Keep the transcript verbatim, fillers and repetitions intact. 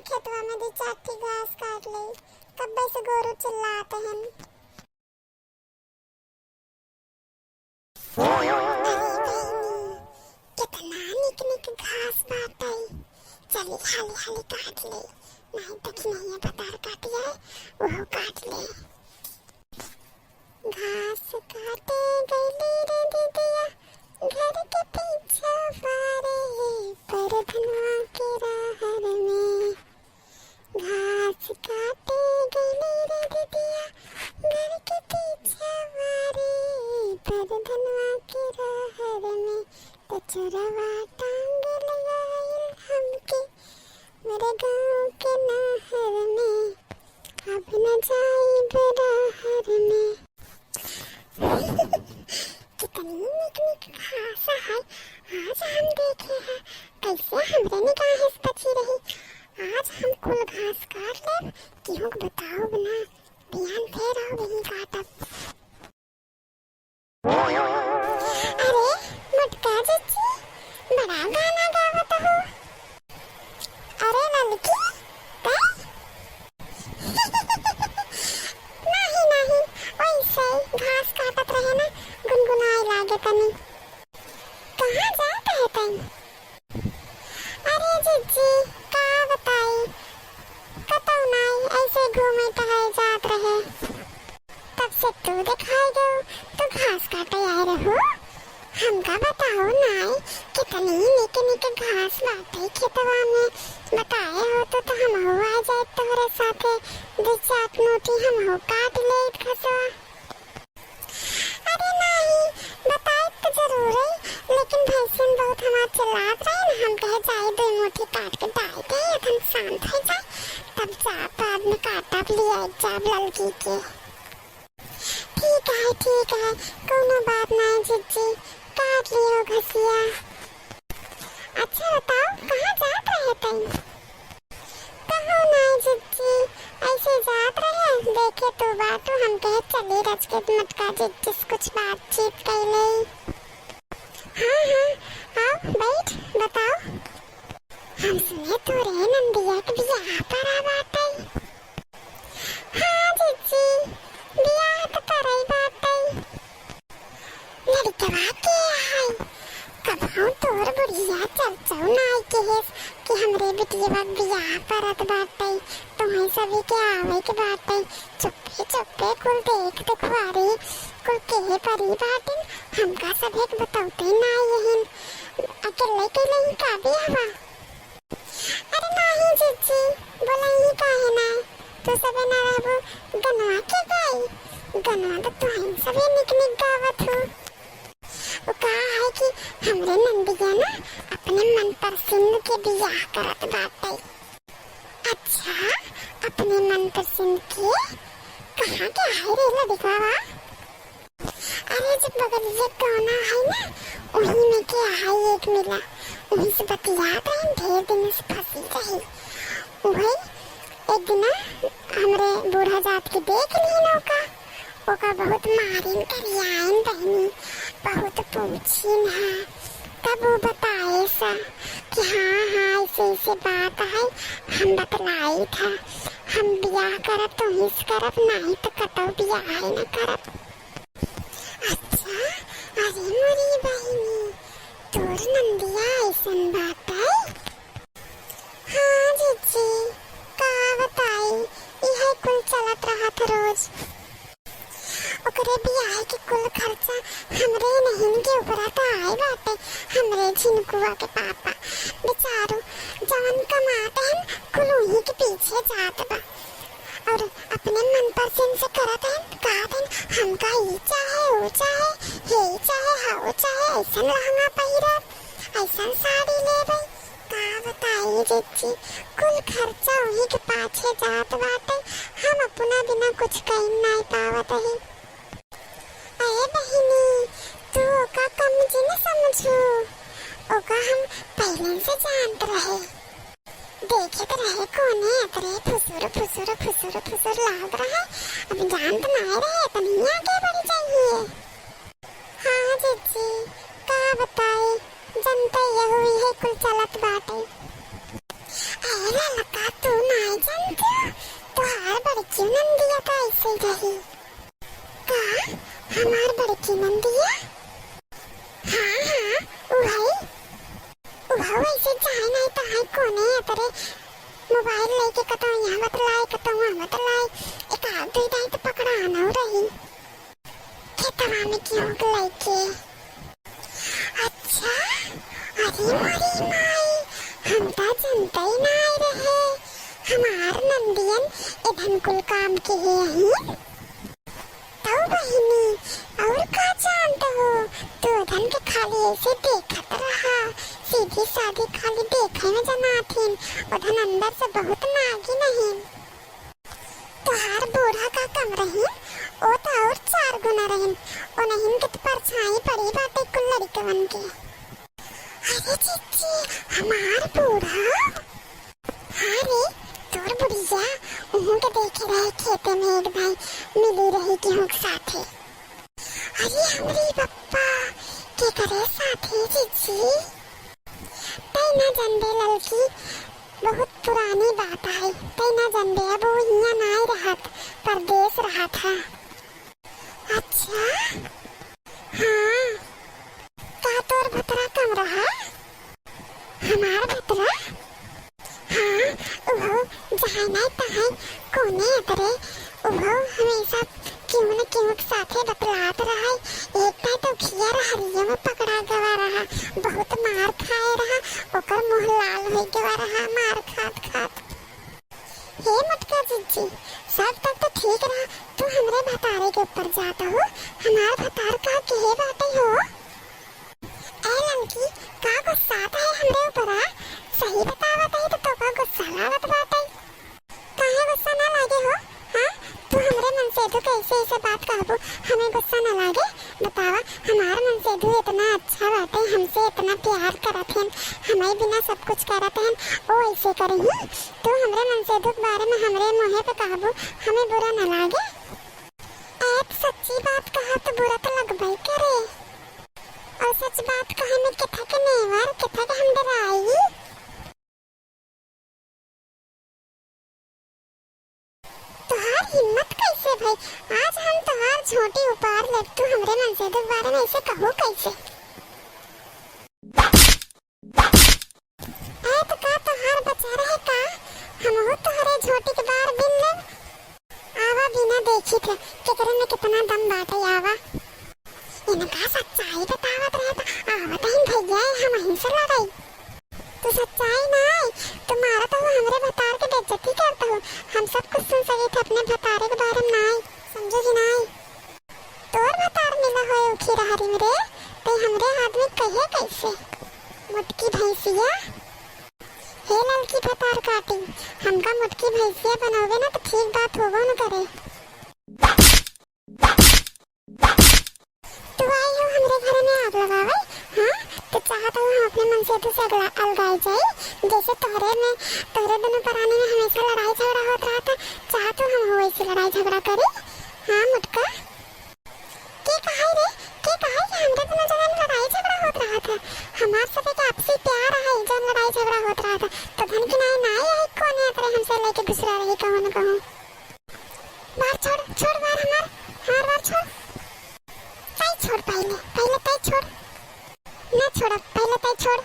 खेतवा में दू चार ठी घास काट ले, कब्बे से गोरू चिल्लात हन। अरे बहिनी, केतना निक निक घास बाटइ, चली हाली हाली काट ले, नाहीं त खिनहिया भतार काटिया, उहो काट ले। घास काटे गइली रे दीदिया, घर के पीछे वारे, परधनवा के रहर में। घास काटे गइली रे दीदिया, घर के पीछे वारे, परधनवा के रहर में। त चोरवा टांग लगाइल हमके, मोरे गाँव के नहर में, अब न जाइब रहर में। कितनी निक निक घास है, आज हम देखे हैं, कैसे हमरे निगाह से बची रही। आज हम कुल घास काट लेब, केहू के बताउब ना, बिहान फेर आउब यहीं काटब। अरे मोटका जिज्जी, बड़ा गाना गावत हो। अरे ललकी, का? नाहीं, नाहीं, ओइसे घास काटत रहे ना, गुनगुनाए लागे तनी। कहाँ जात रहे तनी? अरे जिज्जी, का बताई, कतौ नाई, ऐसे घूमे टहल जात रहे। तब से तू देखाई देउ, तू घास काटे आए रहू। हमका बताओ नाई, कितनी निक निक घास बाटे खेतवा में। बताए होत तो हमहू आ जाइत तोहरे साथे, दू चार मुट्ठी हमहू काट लेइत घसवा। अरे नाहीं, बताइत त जरूर है, लेकिन भैंसिन बहुत हमार चिल्लात रहे न, हम कहे जाई दो मुट्ठी काट के डाल दे, अखन शांत हो जाए, तब जाब बाद में काटब, लियाई जाब ललकी के। ठीक है, ठीक है, कौनो बात नाहीं जिज्जी, काट लियो घसिया। अच्छा बताओ, कहाँ जात रहे तई? कहूँ नाई जिज्जी, ऐसे जात रहे, देखे तू बाटू, हम कहे चली रच के मटका जिज्जी से कुछ बातचीत कइले। हाँ, हाँ, आओ, बैठ, बताओ। हम सुने तोरे नंदिया के बियाह परा बाटई। हाँ जिज्जी, बियाह त परई बाटई। लड़कवा के है? कबहूँ तोर बुढ़िया चर्चौ नाई किहिस कि हमरे बिटियवा के बियाह परत बाटई, तुहैं सभी के आवै के बाटई। चुप्पे चुप्पे कुल देख देखवारी, कुल केहे परी बाटिन, हमका सभे के बतौते नाई यहिन। अकेले कैले ही का बियाहवा? अरे नाहीं जिज्जी, बोलइहीं काहे ना? तू सबे ना रहबू, गनवा के गाई? गनवा त तुहैं सबे निक निक गावत हो। वो का है कि हमरे नंदिया ना अपने मनपसंद के बियाह करत बाटै। अच्छा, अपने मनपसंद के? कहाँ के है रे लड़िकवा? अरे, जब बगलिया गौना है ना, वही में के है एक मिला, वही से बतियात रही, ढेर दिन से फंसी रही। वही एक दिन ना, हमरे बूढ़ा जात के देख ली ना ओका, ओका बहुत मारिन करियाइन बहिनी, बहुत पूछिन है। तब वो बताए सा कि हाँ, हाँ, ऐसे, ऐसे बात है, हम बतलाई था, हम बियाह करब तो हिस करब, नहीं तो कतौ बियाह है न करब। अच्छा, अरे मोरी बहिनी, तोर नंदिया ऐसन बात है? हाँ जिज्जी, का बताई, इहे कुल चलत रहत रोज। ओकरे बियाह के कुल खर्चा हमरे नहिन के ऊपरा त आए बाटे, हमरे झिनकुआ के पापा। बेचारू जवन कमात हन, कुल उही के पीछे जात बा। और अपने मनपसंद से करत हन, कहत हन, हमका ई चाहे, ऊ चाहे, हे ई चाहे, हा ऊ चाहे, ऐसन लहंगा पहिरब, ऐसन साड़ी लेबै। का बताई जिज्जी, कुल खर्चा उही के पाछे जात बाटे, हम अपना बिना कुछ कइ नाई पावत ही। अरे बहिनी, तू ओका कम जिन समझू, ओका हम पहिले से जानत रहे। देखत रहे कोने अतरे फुसुर, फुसुर, फुसुर, फुसुर लाग रहे, अब जानत नाय रहे, इतनी आगे बढ़ जाइए। हाँ जिज्जी, का बताई, जनते यहू इहे कुल चलत बाटे। अरे ललका, तू रही। का? हमार बड़की नंदिया? हाँ, हाँ, उहई। उहउ ऐसे चाहे नाहीं तो है कोने अतरे मोबाइल लेके कतौ यहाँ बतलाए, कतौ वहाँ बतलाए। एक आध दुई दाई तो पकड़ा न रही। खेतवा में केहू के लइके। अच्छा, अरे मोरी माई, हम त जनतई नाई रहे। हमार नंदियन एधन कुल काम के ही। तौ बहिनी, और का जानत हो? तू एधन के खाली ऐसे देखत रहा, सीधी सादी खाली देखे में जनाथिन, ओधन अंदर से बहुत नागिन रहिन। तोहार बूढ़ा का कम रहिन, ओ त और चार गुना रहिन। ओनहिन के त परछाई पड़ी बाटे कुल लड़िकवन के। अरे चिच्ची, हमार बूढ़ा? हाँ रे, तोर बुढ़िया, उहू के देखे रहे खेते में एक भाई मिली रही केहू के साथे। अरे हमरी बप्पा, के करे साथे चिच्ची? तै ना जानबे ललकी, बहुत पुरानी बात है, तै ना जानबे, अब वो हियाँ नाई रहत, परदेस रहत है। अच्छा, हाँ, का तोर भतरा कम रहा? हमार भतरा? हाँ, उहो जहाँ नाई तहाँ कोने अतरे, उहो हमेशा केहू न केहू के साथे बतलात रहा। एक बार तो खिया रहरियो में पकड़ा गवा रहा, बहुत मार खाए रहा, ओकर मुँह लाल होइ गवा रहा मार खात खात। हे मोटका जिज्जी, सब तक तो ठीक रहा, तू हमरे भतारे के ऊपर जात हो, हमार भतार का केहे बाटे हो? ए ललकी, का गुस्सात है हमरे ऊपर, आ? सही बतावत है तो तोका गुस्सा लागत बाटे। काहे गुस्सा ना लागे हो? हाँ? तू हमरे मनसेधु के ऐसे ऐसे बात कहबू, हमें गुस्सा ना लागे? बतावा, हमार मनसेधु इतना अच्छा बाटे, हमसे इतना प्यार करत हन, हमें बिना सब कुछ करत हन, ओ ऐसे करही? तू हमरे मनसेधु के बारे में हमरे मुँहे पे कहबू, हमें बुरा ना लागे? ए, तो सच्ची बात कहा तो बुरा तो लगबे करे। और सच बात कहे में केथा के नेवर, केथा के हम डराई। तोहार हिम्मत कैसे भई? आज हम तोहार झोंटी उपार लेब, तू हमरे मनसेधु के बारे में ऐसे कहू कैसे? ए, तो का तोहार बचा रहे का? हमहू तोहरे झोंटी के बार बीन लेब। आवा बिना देखी थे, केकरे में कितना दम बाटे, आवा। इनका सच्चाई बतावत रहे तो आवत हन भैया, हमहिन से लड़ाई। तू सच्चाई ना आई, तू मारत हो, हमरे भतार के बेइज्जती करत हो। हम सब कुछ सुन सके थे, अपने भतारे के बारे में ना आई, समझो कि ना आई? तोर भतार मिला होए उखी रहरी में रे, ते हमरे आदमी कहे कैसे? मोटकी भैंसिया, हे ललकी भतार काटी, हमका मोटकी भैंसिया बनोगे ना तो ठीक बात होबो न करे। तू आई हो हमरे घरे में आग लगावे, हाँ? तो चाहत हो हम अपने मनसेधु से अगला, अलगाई जाई, जैसे तोहरे में, तोहरे दोनों परानी में हमेशा लड़ाई झगड़ा होत रहा था, चाहत हो हम हो ऐसे लड़ाई झगड़ा करी, हाँ मोटका? के कहाई रे, के कहाई कि हमरे दोनों जगह में लड़ाई झगड़ा होत रहा था? हमार सबे के आपसी प्यार है, जौन लड़ाई झगड़ा होत रहा था। तो धन की नाई, नाई आई कोने अतरे हमसे लेके घुसरा रही कहूँ न कहूँ। बार छोड़, छोड़ बार हमार, हमार बार छोड़। तई छोड़ पहले, पहले तई छोड़। ना छोड़ब, पहले तई छोड़।